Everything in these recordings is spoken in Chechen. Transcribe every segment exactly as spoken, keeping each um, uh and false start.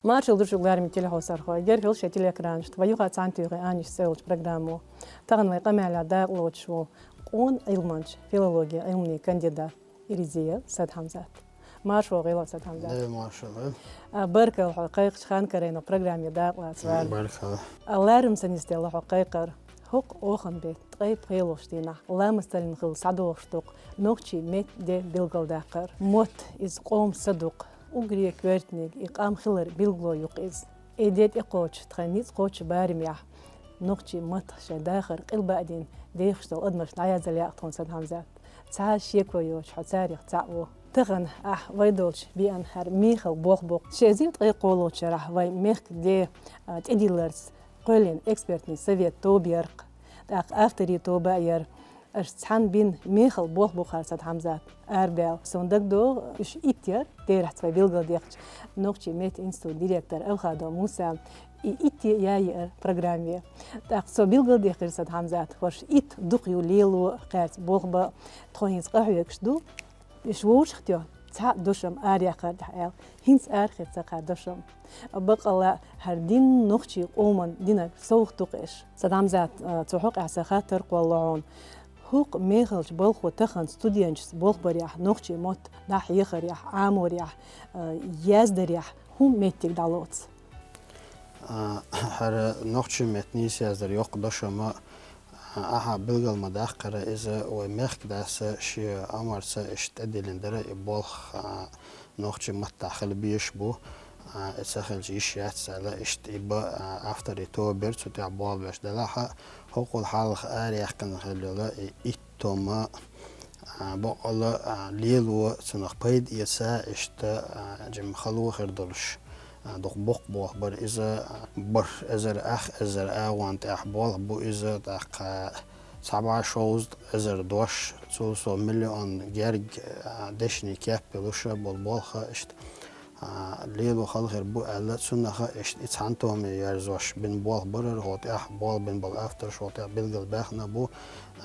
Маршал ду шуга, лераме телехьосархой. Герхилш шоай телеэкранашта вай юха цхьана туьйхи аьнна йиш йолчу программо. Тахана вайн къамелехь дакъалоцуш ву къона Ӏилманча, филологи Ӏилманийн кандидат Иризиев Садхьамзат. Маршо гӀела, Садхьамзат. Дела маршалла. А, баркалла хьо кхайкхача хан карайна программе дакъалаца вар. Баркалла. А, лерам ца нисделла хьо кхайкхар. ХӀокху оханан беттан ткъе пхиъалгӀачу дийнахь ламасталлин хилла схьадогӀуш ду-кх нохчийн меттан де билгалдаккхар. Мотт иза къоман са ду-кх. Уггаре коьртаниг и къам хилар билгало ю-кх иза. И де тӀекхочуш тхайн ницкъ кхочу барамехь нохчийн маттах шайн дахар къилба а дина дехаш долу адамаш дӀаязъяла яа-кх тхуна, Садхьамзат. Цхьа а шеко йоцуш хьо царах цхьаъ ву. Тахана ахь вай долчу биъна хӀара мехала болх бу-кх. Ши эзар ткъе кхоалгӀачу шарахь вайн мехкан де, а, тӀедилларца кхоьллина экспертный совет тоба яра-кх, тӀаккха авторийн тоба а яра. Аша цхьаьна бина мехала болх бу-кх хӀара, Садхьамзат, арабаьлла. Суна дагадогӀу, уьш итт яра, терахьца вай билгалдехча, Нохчийн меттан институтан директор Авхадов Муса и итт а яйиъара программе. ТӀаккха цо билгалдехира, Садхьамзат, хӀорш итт дукха ю лело, кхаьрца болх бан, тхо хӀинца къахьоьгуш ду. Уьш вовшахтоьхна цхьа дошам араяьккхар тӀехь аьлла, хӀинца арахецна кхара дошам. Баккъалла, хӀара дин нохчийн къоман динарг совгӀат ду-кх аша. Садхьамзат, а, цу хьокъехь сан хаттар кхоллало хьуна. ХӀокху мехалчу балхо тахана студенташца болх барехь, нохчийн мотт дӀахьехарехь, Ӏаморехь, а, яздарехь хӀун меттиг дӀалоцу? А, хӀара нохчийн меттан нийса яздар йоккха дошам а, ахьа билгал ма-даккхара, иза вай мехкан дас шен омрица иштта тӀедиллина дара и болх, а, нохчийн маттахь хила безаш бу, а, и ца хилча йиш яц аьлла, иштта и бан, а, авторийн тоба яра, цу тӀехь болх беш. Делахь а, хӀокхул хьалха араяьккхина хилла йолу и итт тома, а, баккъалла, а, лело, цунах пайда эца, иштта, а, жимма хало хир долуш, а, дукха боккха болх бара иза, а, бархӀ эзар, ах эзар агӀон тӀехь болх бу иза, тӀаккха цхьа бӀе шовзткъа эзар дош, цул сов миллион герга, а, дешнийн кеп йолуш болу болх а иштта, а, лело хала хир бу аьлла, цунах а иштта и цхьана томе ерзош бина болх бара хӀара, хӀокху тӀехь болх бина болу авторш хӀокху тӀехь билгалбаьхна бу,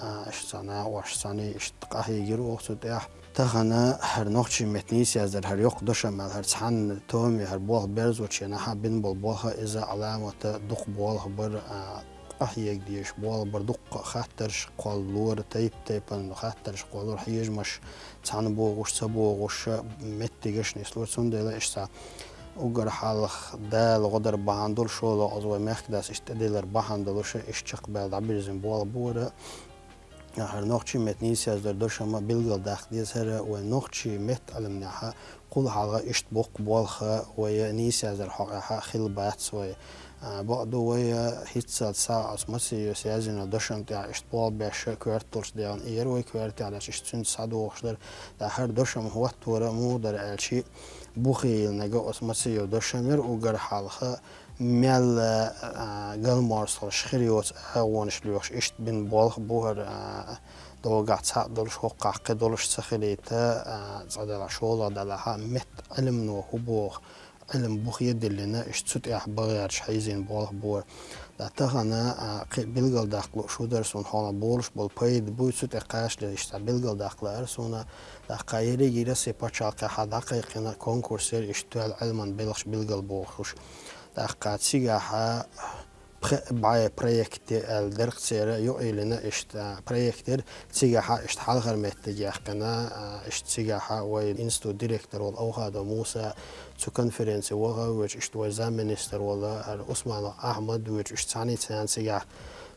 а, иштта цхьана накъосташца иштта къахьийгира оха цу тӀехь. Тахана хӀара нохчийн меттан нийса яздар, хӀара йоккха дошам аьлла, хӀара цхьана томе хӀара болх берзочу хенахь бина болу болх а иза Ӏаламата дукха болх бара, а, къахьега дезаш болх бара, дуккха а хаттарш кхоллалора, тайп-тайпана хаттарш кхоллалора, хьежамаш цхьаьна богӀуш, ца богӀуш, меттигаш нислора. Цундела иштта уггар хьалха Дала гӀо дар бахьана долуш, шолгӀа иза вай мехкан дас иштта тӀедиллар бахьана долуш, иштта чекхбаьлла дӀабирзина болх бара. ХӀара нохчийн меттан нийса яздар дошам а билгалдаккха деза, хӀара вайн нохчийн меттан Ӏилманехь кхул хьалха иштта боккха болх а, вай нийса яздар хьокъехь а хилла бац вай. А, бакъду, вай хӀинццалц схьа оцу Мациевс яздина дошам тӀехь иштта болх беш коьрта долуш дегӀана, и яра вай коьртехь дерш, иштта цуьнца схьадогӀуш дара. ТӀаккха хӀара дошам хӀоттор а муха дара аьлча, бухе йиллинарг оцу Мациевс дошам яра, уггар хьалха мел, а, галморсхалш хир йоцу агӀонаш лоьхуш иштта бина болх бу хӀара, а, догӀахь цхьаъ долуш, хӀокхахь кхин долуш ца хилийта, а, цкъа делахь, шолгӀа делахь а, меттан Ӏилмано хӀун боху, Ӏилма бухе диллина, иштта цу тӀехь бан гӀерташ хьийзина болх бара. Ткъа тахана, а, кхин билгалдаккха лууш хӀун дара суна, хьуна болуш болу пайда буй, цу тӀе кхачале иштта билгалдаккха лаьара суна. ТӀаккха ерриг Россин пачхьалкхехь дӀакхайкхина конкурс яра, иштта тоьлла Ӏилман белхаш билгалбохуш. ТӀаккха цигахь пхи бӀе проект аьлла дара-кх церан, юкъайиллина иштта проект яра, цигахь иштта хьалхара меттиг яьккхина, а, иштта цигахь вай институтан директор волу Авхадов Муса цу конференци ваха а воьдуш, иштта вай замминистр волу хӀара Усманов Ахьмад а воьдуш, иштта цхьаьний царна цигахь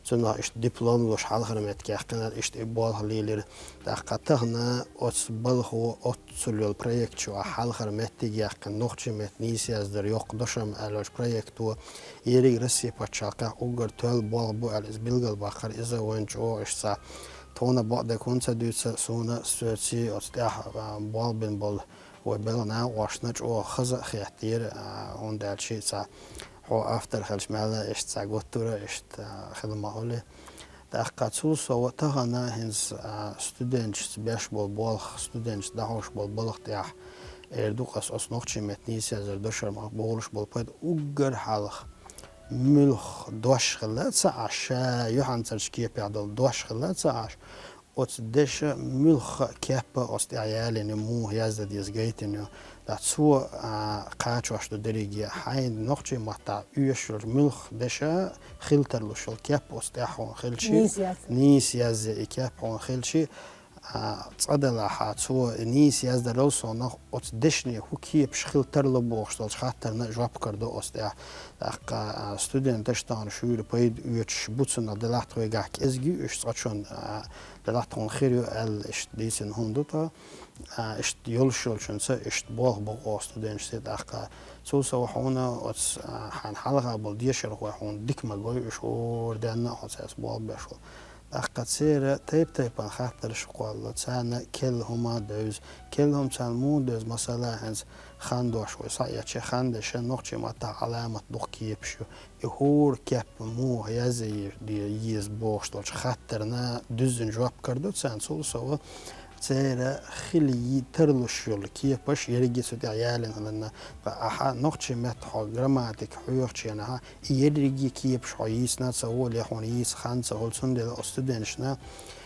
цунах иштта диплом луш хьалхара меттиг яьккхина, иштта и болх лелира. ТӀаккха тахана оцу балхо оццул йолу проект чохь хьалхара меттиг яьккхина, нохчийн меттан нийса яздар йоккха дошам аьллачу проекто, ерриг Россин пачхьалкхехь уггар тоьлла болх бу аьлла иза билгалбаккхара, иза вайна чӀогӀа иштта цхьа тхуна бакъдерг хӀунда ца дуьйцу, суна, соьций оцу тӀехь, а, болх бина болу вай белхан накъосташна чӀогӀа хаза а хеттера, а, хӀунда аьлча цхьа хьо автор хилча мел а иштта цхьа гуттара а иштта, а, хила ма хуьлу. ТӀаккха цул сов тахана хӀинца, а, студенташца беш болу болх, студенташца дӀахьош болу балха тӀехь эр ду-кх ас, оцу нохчийн меттан нийса яздар дошам бохуш болу пайда уггар хьалха муьлха дош хилла а ца Ӏаш, ша юьхьанцарчу кепехь долу дош хилла а ца Ӏаш, Оцу деша муьлхха а кеп оцу тӀехь ялийна ю, муха яздан деза гайтина ю. Ткъа цо, а, кхачош ду дерриге а, хьайн нохчийн маттахь оьшуш йолчу муьлхха деша хила тарлуш йолу кеп оцу тӀехь хьуна хилчи, нийса яздан, нийса яздан и кеп хьуна хилчи, а, цкъа делахь а цо нийса яздарал, сонах оцу дешнийн хӀун кепаш хила тарло бохуш долчу хаттарна жоп карадо оцу тӀехь. ТӀаккха, а, студенташ тахана шуьйра пайда оьцуш бу, цунах делахь тхоьгахь кӀезиг ю уьш цкъачунна, а, делахь тхуна хир ю аьлла, иштта дийцина хӀума ду тхо. А, иштта йолуш йолчуьнца иштта болх бо оха студенташца тӀаккха. Цул сов хьуна оцу, а, хьан хьалха болу дешархой хьуна дика ма гой, уьш хӀора денна а хьо цаьрца болх беш волу. ТӀаккха церан тайп-тайпана хаттарш кхолла, царна керла хӀума а девза. Керла хӀума царна муха девза, масала, хӀинца хан дош вай схьаэцча, хан деша нохчийн маттахь Ӏаламат дукха кепаш ю. И хӀора кеп муха язъе еза бохуш долчу хаттарна дуьззина жоп карадо царна, цул сов церан хила тарлуш йолу кепаш ерриге цу тӀехь ялийна хиларна. Ткъа ахьа нохчийн меттан хьо грамматика хьоьхучу хенахь, и ерриге кепаш хьо йийцина а ца волу, я хьуна йийца хан а ца хуьлу, цундела оцу студенташна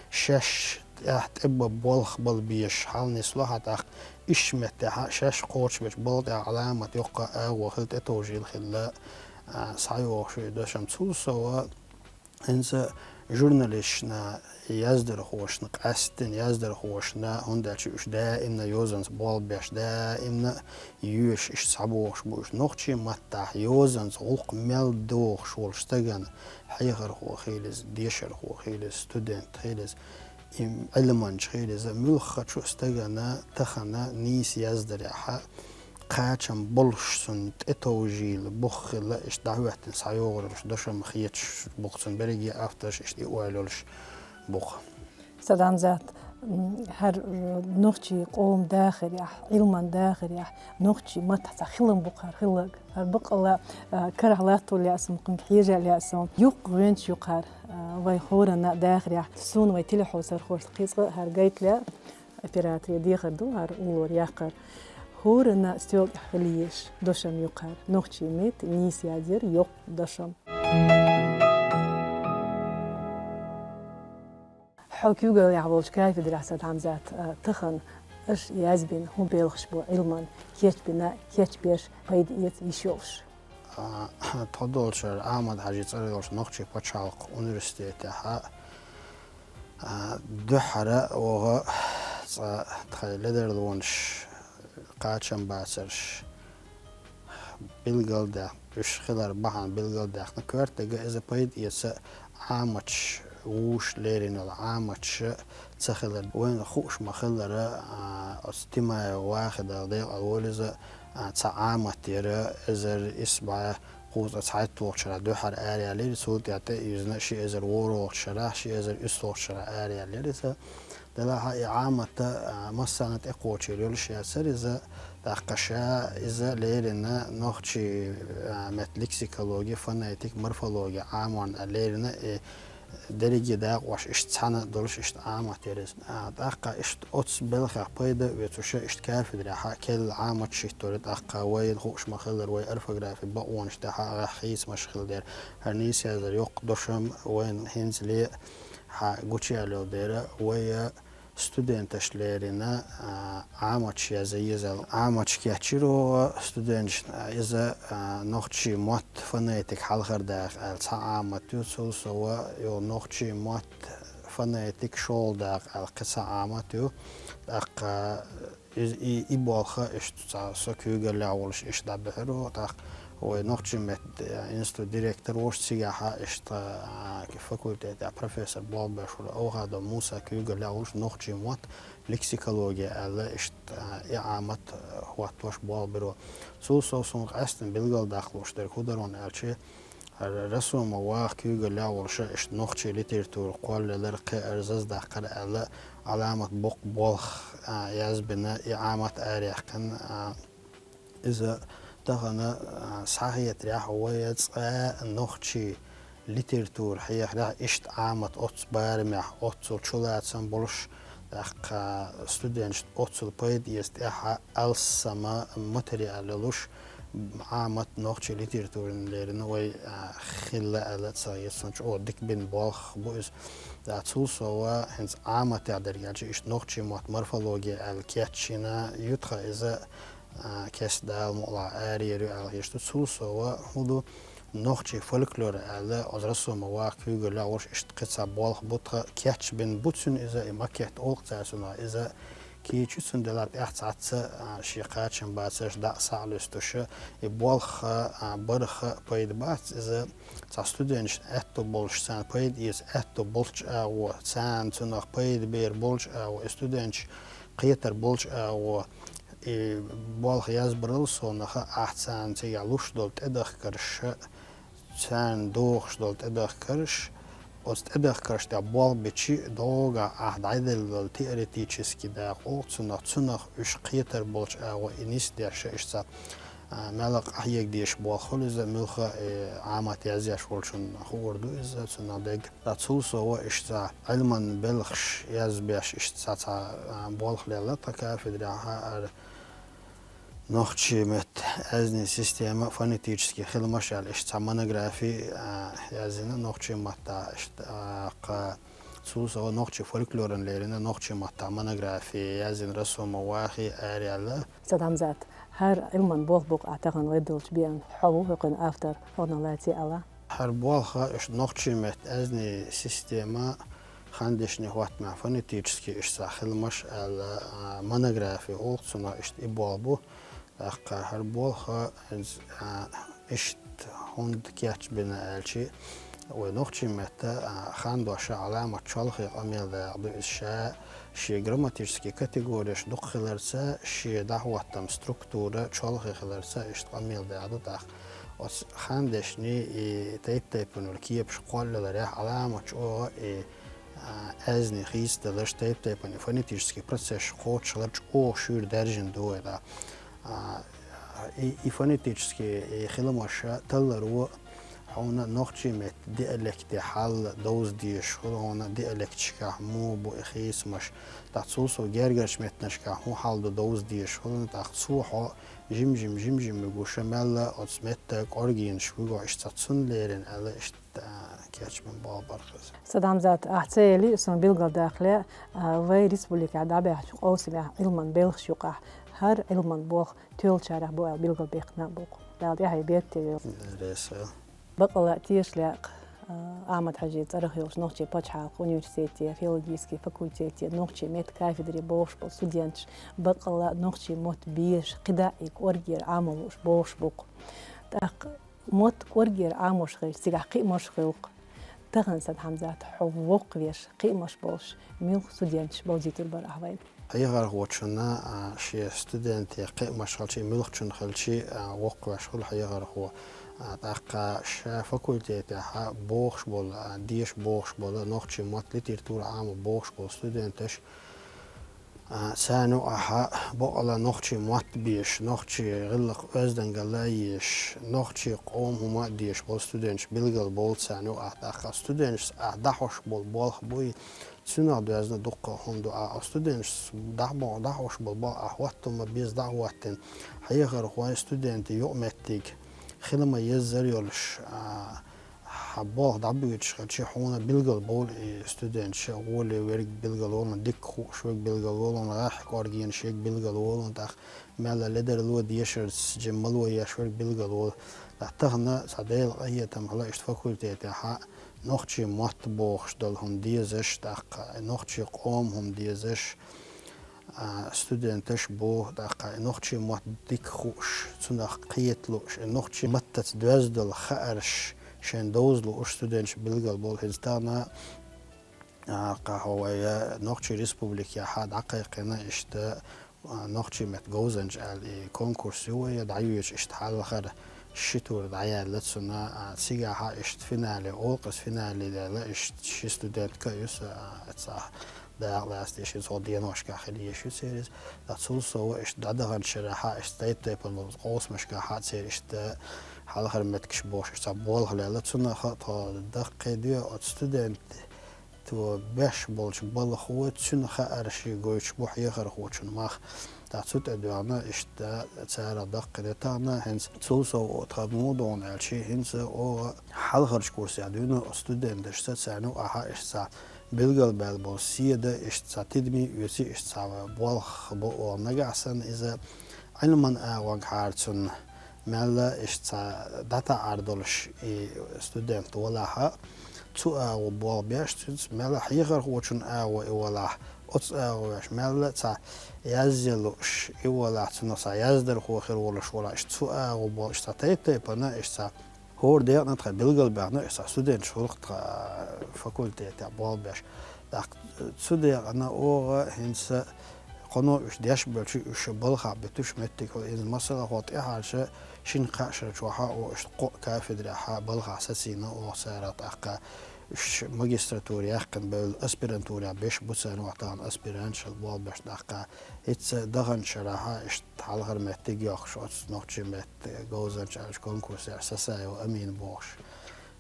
шаьш тӀехь тӀе бан болх бала безаш хьал нисло хьан тӀаккха, ишша меттехь а шаьш кхочушбечу балха тӀехь Ӏаламат йоккха агӀо хила, тӀетовжийла хилла, а, схьайогӀуш ю и дашам. Цул сов хӀинца журналисташна, яздархошна, къаьсттина яздархошна, хӀунда аьлча уьш даимна йозанца болх беш, даимна йоьшуш, иштта схьабогӀуш бу уьш. Нохчийн маттахь йозанца гӀуллакх мел дохуш волчу стагана, хьехархо хила иза, дешархо хила иза, студент хила иза, и Ӏилманча хила иза, муьлххачу стагана тахана нийса яздарехь а кхачам болуш, цунна тӀетовжийла бух хилла, иштта дӀахӀоьттина схьайогӀур йолуш дашам хеташ бу-кх, цунна берриге а авторш иштта и ойла йолуш бу-кх. Садам Зат, м, хӀара, э, нохчийн къоман дахарехь, Ӏилман дахарехь, нохчийн маттахь цхьа хилам бу-кх хӀара хилларг. ХӀара баккъалла, э, карахь латто лаьа суна, кхунга хьежа лаьа суна. Юккъе веанча ю-кх хӀара, э, вай хӀоранна а дахарехь. Суна вай телехьовсархошна кхин цкъа а хӀара гайта лаьа, операторе дехар ду хӀара уллора яккхар. ХӀоранна а стоьла тӀехь хила езаш дашам ю-кх хӀара. Нохчийн меттан нийса язъяр йоккха дашам. Хьо куьйгаллехь волчу кафедрехь, Садам Зат, а, тахана аша язбина хӀун белхаш бу Ӏилман кечбина, кечбеш, пайда эца йиш йолуш? А, тхо долчара Ахьмад-Хьаьжин цӀарах йолчу Нохчийн пачхьалкхан университетехь, а, дуьххьара вогӀу цкъа тхайн ледарлонаш кхачам бацарш билгалдаьккхина, уьш хилар бахьана билгалдаьккхина, коьртаниг иза пайда эца Ӏаматаш, вуьш лерина йолу Ӏаматаш ца хилар. Вайна хууш ма-хиллара, а, оцу Тимаев Вахидал декъал волу иза, а, цхьа Ӏамат яра, эзар исс бӀе кхузткъе цхьайтталгӀачу шарахь дуьххьара араяьллера, цул тӀаьхьа тӀе а юьзна, ши эзар ворхӀалгӀачу шарахь, ши эзар уьссалгӀачу шарахь араяьллера иза. Делахь а и Ӏамат, а, массарна тӀекхочийла йолуш яцара иза, тӀаккха ша иза леррина нохчийн, а, меттан лексикологи, фонетик, морфологи Ӏаморна аьлла леррина, и дерриге дакъош иштта цхьаьна долуш иштта Ӏамат яра иза. А, тӀаккха иштта оцу белхех пайда а оьцуш, иштта кафедрехь а керла Ӏаматаш хӀиттора, тӀаккха вайна хууш ма-хиллара, вай орфографин бакъонаш тӀехь а гӀеххьа хийцамаш хилла дара. ХӀара нийса язъяр йоккха дашам вайна хӀинцале а гучуяьлла йолу дела, вай студенташ леррина, а, Ӏаматаш язъян езал. Ӏаматаш кечйира вай студенташна, иза, а, нохчийн мотт, фонетик хьалхара дакъа аьлла цхьа Ӏамат ю, цул сов йолу нохчийн мотт, фонетик шолгӀа дакъа аьлла кхин цхьа Ӏамат ю. ТӀаккха иза, и, и болх иштта цхьа со куьйгаллехь волуш иштта дӀабихьира, тӀаккха вай нохчийн меттан, э, институтан директор волуш, цигахь а иштта, а, факультетехь профессор болх беш волу Овхадов Муса куьйгаллехь волуш нохчийн мотт, лексикологи аьлла иштта, а, и Ӏамат, а, хӀоттош болх бира. Цул сов суна къаьсттина билгалдаккха лууш дерг хӀун дара аьлча, Р-, Расумов Ваха куьйгаллехь волуш иштта нохчийн литература кхоллаялар, кхиар, заздаккхар аьлла, Ӏаламат боккха болх, а, язбина, и Ӏамат араяьккхина, а, иза тахана, а, схьахетарехь вай цкъа нохчийн литература хьехарехь иштта Ӏамат оццу барамехь, оццул чулацам болуш, тӀаккха студенташна оццул пайда эца тӀехь алссама материал йолуш, Ӏамат нохчийн литературан лерина вай, а, хилла аьлла ца гӀерташ, чӀогӀа дика бина болх бу иза. ТӀаккха цул совгӀа хӀинца Ӏаматехь дерг аьлча, иштта нохчийн мотт морфология аьлла кечйина ю тхан иза, а, кеста Дала мукъалахь араяр ю аьлла хеташ ду. Цул совгӀа хӀун ду, нохчийн фольклор аьлла, оцу Расумов Вахас куьйгаллехь волуш, иштта кхин цхьа болх бу тхан, кечбина бу цуьнан иза, и макет олу цара цунах, иза кийча ю, цундела тӀехь цхьацца, а, шен кхачам бацарш дӀа а схьа а луьстуш, и болх а, барх а пайда бац иза, цхьа студенташна аьтто болуш, царна пайда эца аьтто болчу агӀор, царна цунах пайда бер болчу агӀор, и студенташ кхетар болчу агӀор, и болх язбарал совнаха, ахь царна цигахь луш долу тӀедахкарш, царна дохуш долу тӀедахкарш, оцу тӀедахкарш тӀехь болх бичи догӀа ахь дӀаделла долу теоретически дакъа олу цунах, цунах уьш кхетар болчу агӀор и нисдеш иштта, а, мелла къахьега дезаш болх хуьлу иза, муьлхха а, э, Ӏамат язъеш волчунна хуур ду иза, цунах дерг. Ткъа цул совгӀа иштта Ӏилман белхаш язбеш иштта цхьа, а, болх лелла тхан кафедрехь а, ара нохчийн меттан аьзнийн система, фонетически хиламаш аьлла иштта цхьа монографи, а, язйина нохчийн маттахь иштта, а, кха, цул совгӀа нохчийн фольклоран лерина нохчийн маттахь монографи язйина Расумов Вахас араяьлла. Садхьамзат, хӀара Ӏилман болх бу-кх ахь тахана гӀийла долчу бен, хьо ву хӀокхуьнан автор, хьуна лаций ала? ХӀара болх а, иштта нохчийн меттан аьзнийн система, хандешнийн хӀоттамехь фонетически иштта цхьа хиламаш аьлла, а, монографи олу цунах, иштта и болх бу. ТӀаккха хӀара болх а, иза, а, иштта хӀунда кечбина аьлча, вай нохчийн меттан, а, хандош а Ӏаламат чолхе къамел дакъа ду иза, ша шен грамматически категореш дукха хиларца, шен дӀахӀоттам структура чолхе хиларца иштта къамел дакъа ду. ТӀаккха оцу хандешнийн и тайп-тайпана йолу кепаш кхоллаларехь Ӏаламат чӀогӀа и, а, аьзнийн хийцадаларш, тайп-тайпана и фонетически процессаш кхочушхилар чӀогӀа шуьйра даьржина ду вай, да. А, и, и фонетически и хиламаш таллар ву хьуна нохчийн меттан диалектан хьал довза дезаш хуьлу, хьуна диалекташкахь муха бу и хийцамаш, тӀаккха цул совгӀа гергарчу меттанашкахь хӀун хьал ду довза дезаш хуьлу, тӀаккха цо хьо жим-жим, жим-жимма гуш, мелла оцу меттан кӀоргенаш вуьгу иштта цунна лерина аьлла иштта кечбина болх бара-кх иза. Садхьамзат, ахь ца элира, суна билгалдаккхале, а, вай республикехь дӀабаьхначу къовсамехь Ӏилман белхаш юкъахь хӀара Ӏилман болх тоьллачарах бу аьлла билгалбаьккхина а бу-кх. Дала тӀаьхье беркате йойла. Реза. Бакъалла тешалла, а, Ахьмад-Хьаьжин цӀарах йолчу Нохчийн пачхьалкхан университетан филологически факультетан нохчийн меттан кафедре богӀуш болу студенташ, бакъалла нохчийн мотт безаш, кхидӀа а и кӀоргера Ӏамо лууш богӀуш бу-кх. ТӀаккха мотт кӀоргера Ӏамош хилча, цигахь кхиамаш хуьлу-кх. Тахана, Садхьамзат, хьо воккхавеш, кхиамаш болуш, муьлха студенташ бовзийтур бара ахь вайна? Хьехархочунна, а, шен студентийн кхиамаш хилча, муьлххачунна хилча, а, воккхавеш хуьлу хьехархо. А, тӀаккха ша факультетехь богӀуш болу, а, деша богӀуш болу, нохчийн мотт, литература Ӏамо богӀуш болу студенташ, а, царна юкъахь бакъалла нохчийн мотт безаш, нохчийн гӀиллакх оьздангалла езаш, нохчийн къоман хӀума а дезаш болу студенташ билгал болу царна юкъахь. ТӀаккха студенташца ахь дӀахьош болу болх буй, цунах доьзна дуккха хӀума ду. А студенташца дӀахьо-, дӀахьош болу болх ахь хӀоттам ма-безза дӀахӀоттийна, хьехархойн, студентийн юкъаметтиг хила ма-еззара йолуш, а, хьан болх дӀабоьдуш хилча, хьуна билгал болу и студенташ, гӀоле верг билгал волу, дика хууш верг билгал волу, гӀеххьа кӀоргенаш ерг билгал волу, тӀаккха мелла ледарло дешарца жимма ло еш верг билгал волу. Ткъа тахана цхьа Делан къинхетам хилла иштта факультетехь нохчийн мотт богӀуш долу хӀума дезаш, тӀаккха нохчийн къоман хӀума дезаш, а, студенташ бу, тӀаккха и нохчийн мотт дика хууш, цунах кхета лууш, и нохчийн маттаца доьзна долу хаарш шайна довза лууш студенташ билгал болу. ХӀинца тахана, а, кхахьо вай, а, Нохчийн Республикехь дӀакхайкхина иштта, а, нохчийн меттан говзанча аьлла и конкурс ю вай, дӀайоьдуш иштта хьалхара ши тур дӀаяьлла цунна, а, цигахь иштта финале олу-кх иза, финале лелла иштта ши студентка а ю сан, а, цхьа дакъа лаца деш, иза хӀокху деношкахь хила езаш ю церан иза. Ткъа цул совгӀа иштта дӀадаханчу шарахь иштта тайп-тайпана болу къовсамашкахь церан иштта хьалхара меттигаш бохуш иштта цхьа болх лелла. Цунах а тхо даккхийдо оцу студентан беш болчу балхо, цуьнан хаарш гойтуш бу хьехархочун мах. Цу тӀе доьгӀна иштта царах даккхийна тахан, хӀинца цул сов тха муха догӀу аьлча, хӀинца оха хьалхарчу курсехь дуьйна студенташца царна юкъахь иштта цхьа билгалбаьлла болу седа, иштта цхьа тидаме оьций, иштта цхьа болх бу оха нагахь санна иза Ӏилман агӀонгахьара цунна мелла иштта цхьа дӀатаӀар долуш и студент валахьа, цу агӀо болх беш, цуьнца мелла хьехархочун агӀо и валахь, оцу агӀо веш, мелла цхьа язъян лууш и валахь, цунах цхьа яздархо хир волуш валахь, иштта цу агӀо болх, иштта цхьа тайп-тайпана, иштта цхьа хӀора декъана тхан билгалбаьхна, иштта цхьа студенташ хуьлу тхан факультетехь болх беш. ТӀаккха цу декъана оха хӀинца кхано уьш деш белча, уьш балхахь буьтуш меттиг хуьлу. Иза масала хьо тӀаьхьарча шина-кхаа шарчохь оха иштта кхо кафедрехь балхахь сацийна оха царах, тӀаккха уьш магистратура яьккхина бевлла, аспирантурехь беш бу царна, оха тахана аспиранташ болх беш, тӀаккха хӀинца даханчу шарахь иштта хьалхара меттиг йоккхуш оцу нохчийн меттан говзанчаш аьллачу конкурсехь Сасаева Амина бохуш.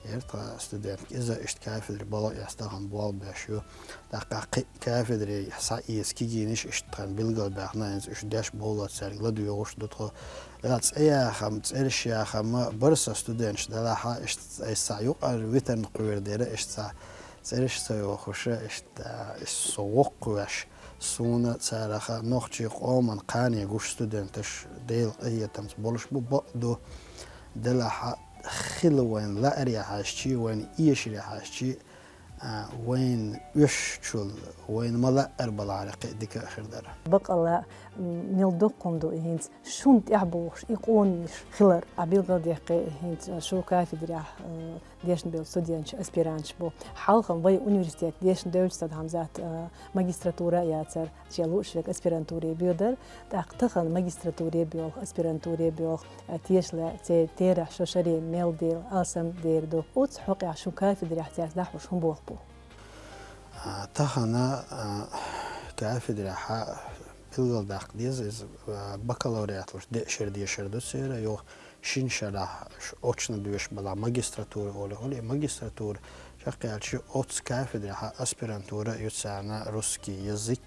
Яра тхан студентка, иза иштта кафедри балха эцна тахана болх беш ю. ТӀаккха кхин а кафедри схьаэца кегийнаш иштта тхан билгалбаьхна, хӀинца уьш деш бовлла цаьрга ладоьгӀуш ду тхо. Ла цӀе яхам, цӀераш яхам, бара сан студенташ делахьа, иштта айса цхьа юкъара витарна кхоьру дера, иштта цхьа цӀераш ца йохуша, иштта, иштта со воккхавеш, суна царах нохчийн къоман кхане гуш студенташ Делан къинхетамца болуш бу, бакъ ду. Делахьа хила вайна лаарехьаьжчий, вайна эшарехьаьжчий, а, вайна оьшучул, вайна ма-лаъара балахьара кхин а дика а хир дара. Бакъалла, м, мел доккха хӀума ду и хӀинца шуна тӀехь бохуш, и къонанаш хилар. Ӏа билгалдаьккхи хӀинца шу кафедрехь, э, дешна бевлла студенташ, аспиранташ бу. Хьалха вай университет дешна девлча, Сад Хьамзат, э, магистратура а яцара, шен лууш верг аспирантуре боьдара, тӀаккха тахана магистратуре боьлху, аспирантуре боьлху, э, тешалла церан терахь шо шаре мел дела алсам дер ду. Оцу хьокъехь шун кафедрехь цаьрца дӀахьош хӀун болх бу? А, тахана, а, кафедрехь билгалдаккха деза, иза, а, бакалавриат луш деа шера дешар ду церан, юха шина шарахь ш-, очно доьшуш балахь магистратура олий хуьлу. И магистратура чекхъяьлча, оцу кафедрехь аспирантура а ю царна, русский язык,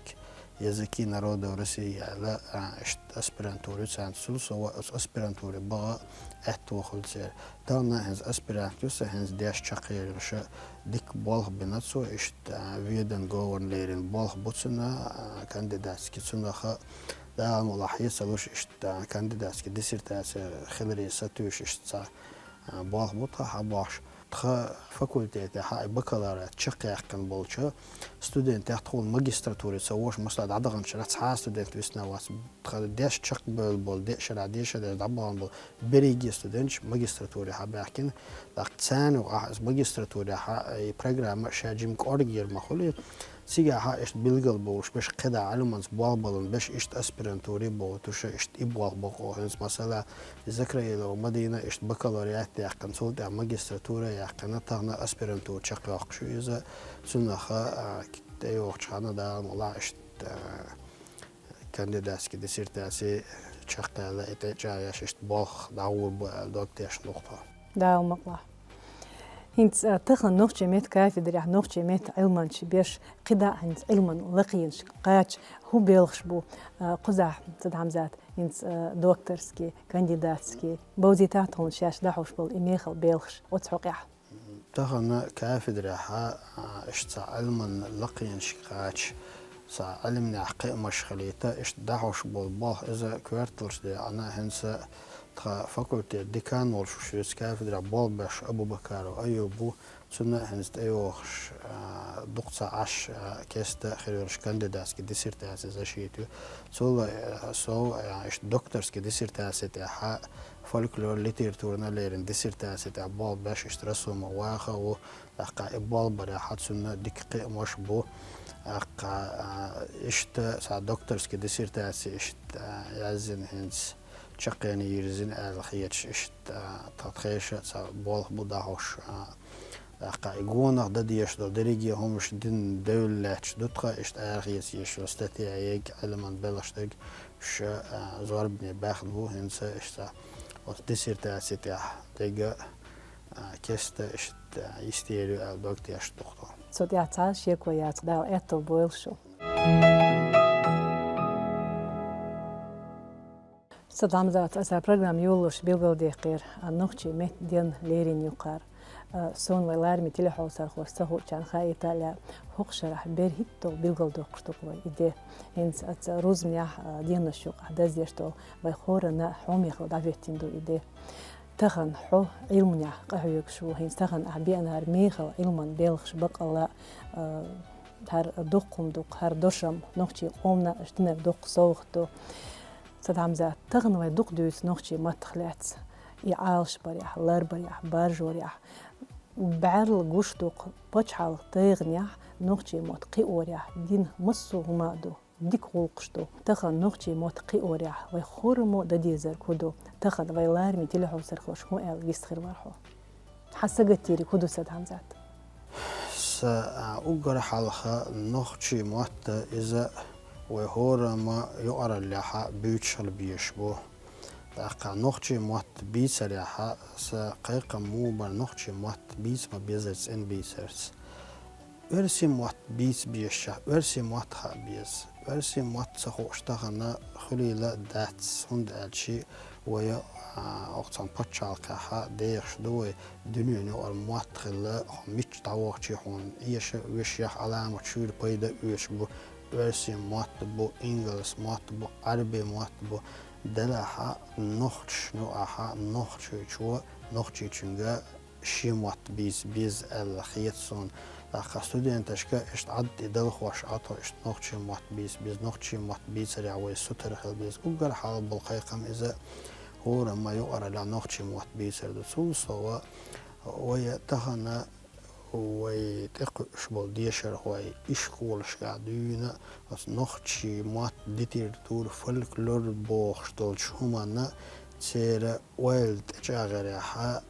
языки народов России аьлла, а, иштта аспирантура ю царна. Цул сов оцу аспирантуре баха аьтто хуьлу церан. Тахана хӀинца аспирант ю сан, хӀинца деш чекхъелларш, дика болх бина цо, иштта, а, веданговарна леррина болх бу цуьнан, а, кандидатский, цунах а Дала мукъ лахь, хье ца луш, иштта кандидатский диссертаци хиларе сатуьйсуш, иштта цхьа, а, болх бу тхан хьан бохуш. Тхан факультетехь и бакалавриат чекхъяьккхина болчу студентех тхуна магистратуре ца вош, масала, дӀадаханчара цхьа а студент висна вац. Тхан деш чекхбевлла болу, деа шарахь деша деш дӀабахана болу берриге студенташ магистратуре хьабаьхкина. ТӀаккха царна юкъахь иза магистратурехь и программа ша жимма кӀоргера ма хуьлу. Цигахь иштта билгал болуш берш, кхидӀа Ӏилманца болх балун берш иштта аспирантуре бохуьйтуш, иштта и болх бо кху хӀинца, масала, Закраилова Мадина иштта бакалавриат яьккхина, цул тӀаьхьа магистратура яьккхина, тахана аспирантура чекхйоккхуш ю иза, цунах а, тӀейогӀучу ханна Дала мукъ лахь иштта, а, кандидатский диссертаци чекхъяьлла, и тӀе чӀагӀъеш иштта болх дӀагӀур бу аьлла дог тешна ду-кх тхо. Дала мукъ лахь. ХӀинца, а, тахана нохчийн меттан кафедрехь нохчийн меттан Ӏилманчаш берш кхидӀа а хӀинца Ӏилман лакхенашка кхача хӀун белхаш бу, а, кхузахь, Сад Хьамзат, хӀинца, а, докторский, кандидатский, бовзийтахьа тхуна шаьш дӀахьош болу и мехала белхаш оцу хьокъехь? Тахана кафедрехь, а, иштта цхьа Ӏилман лакхенашка кхача, цхьа Ӏилманехь кхиамаш хилийта, иштта дӀахьош болу болх иза коьрталуш декъана, хӀинца тхан факультетан декан волуш ву шуьца кафедрехь болх беш Абубакаров Аюб ву, цунна а хӀинца тӀейогӀуш, а, дукха ца Ӏаш, а, кеста хир йолуш кандидатский диссертаци защита ю. Цул, а, сов, а, иштта докторский диссертаци тӀехь фольклор, литературна леррина диссертаци тӀехь болх беш иштта Расумов Ваха ву, тӀаккха и болх барехь цунна дика кхиамаш бу. ТӀаккха, а, иштта цхьа докторский диссертаци иштта, а, яздина хӀинца чаккхене йирзина аьлла хеташ иштта, а, тхан тхеша а цхьа болх бу дӀахьош, а, тӀаккха и гонах дан дезаш долу дерриге хӀумаш дина девлла лаьтташ ду тхан, иштта арахеца езаш йолу статья ега, Ӏилман белхаш дега, уьш, а, зорбане баьхна бу хӀинца, иштта оцу диссертаци тӀехь дега, а, кеста иштта йистера ю аьлла дог тешна ду-кх тхо. Цу тӀехь цхьа шеко яц, Дала аьтто бойла шу. Садхамзат, аса программа йолалуш билгалдаьккхира нохчийн меттан денна леррина юкъара. Сона вай лараме телехьовсархоша ца хуучарна хаийталехь, хӀокху шарахь бер хӀитталгӀа билгалдоккхуш ду-кх вай и де. ХӀинца аса рузбанехь, деношна юкъахь даздеш долу вай хӀоранна хьоме хилла дӀахӀоьттина ду и де. Тахана хьо Ӏилманехь къахьоьгуш ву, хӀинца тахана ахь беанарг мехала Ӏилманан белхаш бакъалла, хӀара доккха хӀума ду-кх, хӀара дошам нохчийн къомана аша динарг доккха совгӀат ду. Садхамзат, тахана вай дукха дуьйцу нохчийн маттах лаьцна. И Ӏалашбарехь, ларбарехь, баржорехь, бӀаьрла гуш ду-кх пачхьалкхан тайпанехь нохчийн мотт кхиорехь дина массо а хӀума а ду, дика гӀуллакхаш ду. Тахана нохчийн мотт кхиорехь вай хӀораммо дан дезарг хӀун ду? Тахана вай лараме телехьовсархоша хӀун аьлла вистхир вара хьо? Хьан сагатдерг хӀун ду, Садхамзат? Са, а, уггар хьалха нохчийн мотт иза вай хӀораммо юкъараллехь буьйцуш хила безаш бу. ТӀаккха нохчийн мотт бийцарехь, сан кхайкхам муха бара нохчийн мотт бийца ма-беззара цӀена бийцарца. Оьрсийн мотт бийца безачохь, оьрсийн мотт хаа беза. Оьрсийн мотт ца хууш тахана хуьлийла а дац, хӀунда аьлча вай, а, окху цхьана пачхьалкхехь дехаш ду вай, дуьненан юкъара мотт хилла, хьо мичча дӀавахча а хьуна эша а, оьшуш а, Ӏаламат шуьйра пайда а оьшуш бу. Оьрсийн мотт бу, ингалс мотт бу, Ӏаьрбийн мотт бу. Делахь а нохчашна юкъахь Нохчийчо Нохчийчуьнга шен мотт бийца беза аьлла хета суна. ТӀаккха студенташка иштта Ӏад тӀе далхош Ӏа тхо, иштта нохчийн мотт бийца беза, нохчийн мотт бийцарехь вай сутара хила беза. Уггар хьалха болу кхайкхам иза хӀораммо юкъараллехь нохчийн мотт бийцар ду. Цул сов а вай тахана вай тӀекхуьуш болу дешархой ишколашкахь дуьйна оцу нохчийн мотт, литература, фольклор бохуш долчу хӀуманна церан ойла тӀечӀагӀъярехь,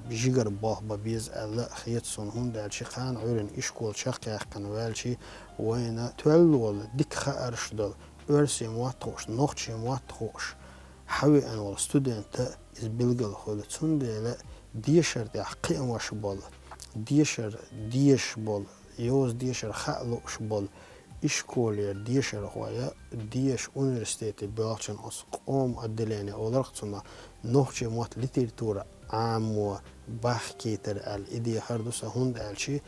жигара болх бан беза аьлла хета суна, хӀунда аьлча кхана Ӏуьйранна ишкол чекхъяьккхина ваьлча, вайна тоьлла волу дика хаарш долу, оьрсийн мотт хууш, нохчийн мотт хууш, хьавеана волу студент а иза билгал хуьлу. Цундела дешар тӀехь кхиамаш болу, дешар дезаш болу, йоза дешар хаа лууш болу ишколера дешархой а, деша университете боьлхучун оцу къоман отделение олурх цунах нохчийн мотт, литература Ӏамо бахкийтар аьлла, и дехар ду сан, хӀунда аьлча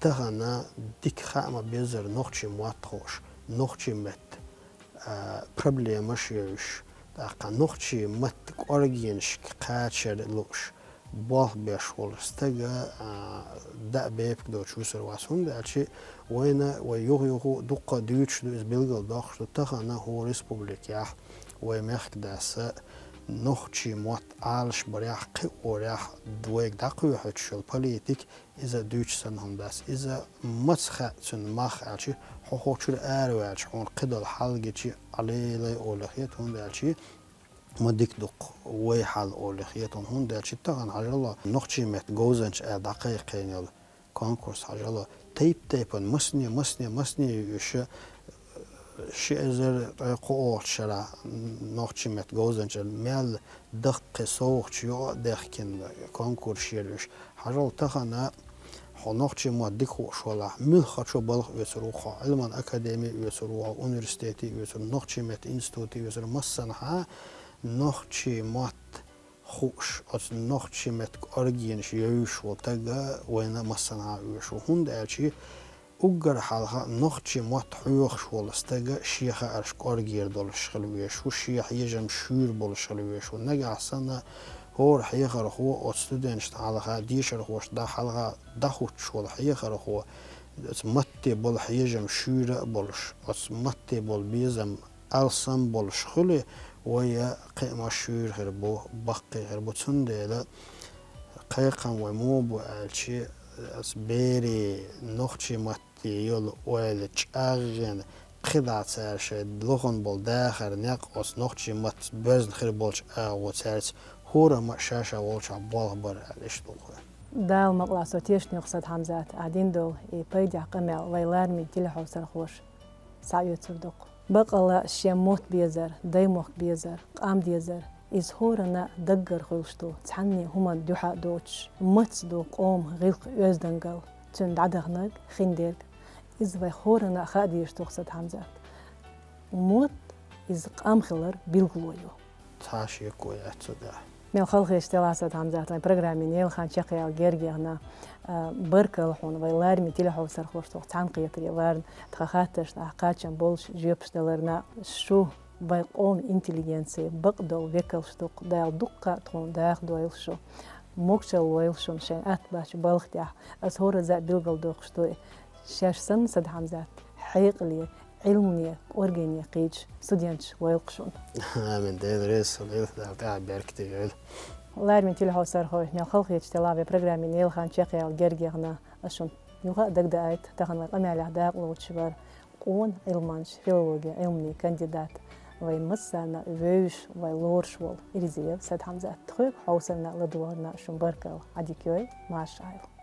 тахана дика хаа ма-беззара нохчийн мотт хууш, нохчийн меттан а, проблемаш йовзуш, тӀаккха нохчийн маттан кӀоргенашка кхачар лууш, болх беш волу стага, а, даа бепиг доцуш вуьсур вац, хӀунда аьлча вайна, вай юха-юха дуккха дуьйцуш ду, иза билгал доккхуш ду, тахана хӀора республикехь вай мехкадас нохчийн мотт Ӏалашбарехь, кхиорехь вайга дӀакхоьхьуьйтуш йолу политика иза дуьйцуш санна хӀума дац. Иза маца хаьа цуьнан мах аьлча, хьо хӀокху чуьра араваьлча, хьуна кхидолу хьал гича, Ӏа лелай олий хета, хӀунда аьлча ма дика ду-кх вай хьал олий хета хьуна, хӀунда аьлча тахана хьажал, нохчийн меттан говзанча аьлла дӀакхайкхийна йолу конкурс хьажал, тайп-тайпана, масане, масане, масане ю уьш, ши эзар ткъе кхоалгӀачу шарахь нохчийн меттан говзанча аьлла мел даккхий совгӀаташ юкъа а дехкина конкурсера уьш. Хьажал тахана хьо нохчийн мотт дика хууш валахь, муьлххачо балха оьцур ву хьо, Ӏилманан академий оьцур ву хьо, университетий оьцур, нохчийн меттан институтий оьцур, массанхьа нохчийн мотт хууш, оцу нохчийн меттан кӀоргенаш йовзуш волу стаг вайна массанхьа оьшуш ву, хӀунда аьлча уггар хьалха нохчийн мотт хьоьхуш волу стаг шен хаарш кӀоргера долуш хила везаш ву, шен хьежам шуьйра болуш хила везаш ву. Нагахь санна хӀора хьехархо оцу студенташна хьалха, дешархошна дӀа хьалха дӀахӀуттуш волу хьехархо оцу матте болу хьежам шуьйра а болуш, оцу матте болу безам алсам болуш хуьлий, вай кхиамаш шуьйра хир бу, баккхий хир бу. Цундела кхайкхам вай муха бу аьлча, аса берийн нохчийн матте йолу ойла чӀагӀъян, кхидӀа цара шайн лохун болу дахар, некъ оцу нохчийн маттаца боьзна хир болчу агӀо цаьрца хӀораммо а ша-ша волчохь болх бар аьлла иштта ду-кх вай. Дала мукъалахь, со тешна ю-кх, Садхамзат, ахь дина долу и пайдехь къамел вай лараме телехьовсархоша схьаоьцур ду-кх. Бакъалла шен мотт безар, даймохк безар, къам дезар, иза хӀоранна даггара хуьлуш ду, цхьанне хӀуманна дуьхьа а доцуш, маца ду къоман гӀиллакх-оьздангалла, цуьнан дӀадаханарг, хиндерг. Иза вай хӀоранна а хаа дезаш ду-кх, Садхамзат. Мотт иза къам хилар билгало ю. Хьаша йикко яц цу тӀа. Мел халахеташ делахь, Садхьамзат, вайн программе лаьцна чакхъяла герга яхна, а, баркал хьона, вай лараме телехьовсархошта цхьаьнакхетаре варна, тха хаттарашта кхачам болаш жоьпаш даларна. Шу вай къоман интеллигенце бакъдолча векалех ду-кх, Дала дуккха а тхона даха дойла шу. Могашал лойла шун шоай атта баьча балха тӀехь. Аз хӀоразза а билгалдоаккхаш ду, шаьш санна, Садхьамзат, хьекъале, Ӏилмане, кӀоргене кхийча студенташ лойла-кх шун. Амин, Дела реза хилва, Дала тӀехь беркате йойла. Лараме телехьовсархой, мел халахеташ делахь, вай программе лаьцна чакхъяла герга яхна, аз шун юха а дагадаийта, тахан вай къамаьлех дакъа лоацаш вар къона Ӏилманча, филологе Ӏилмане кандидат, вай массарна вевзаш, вай лоруш вола Ирзиев Садхьамзат. Тхоьга хьовсарна, ладувгӀарна шун баркал, Ӏадика йойла, марша Ӏойла.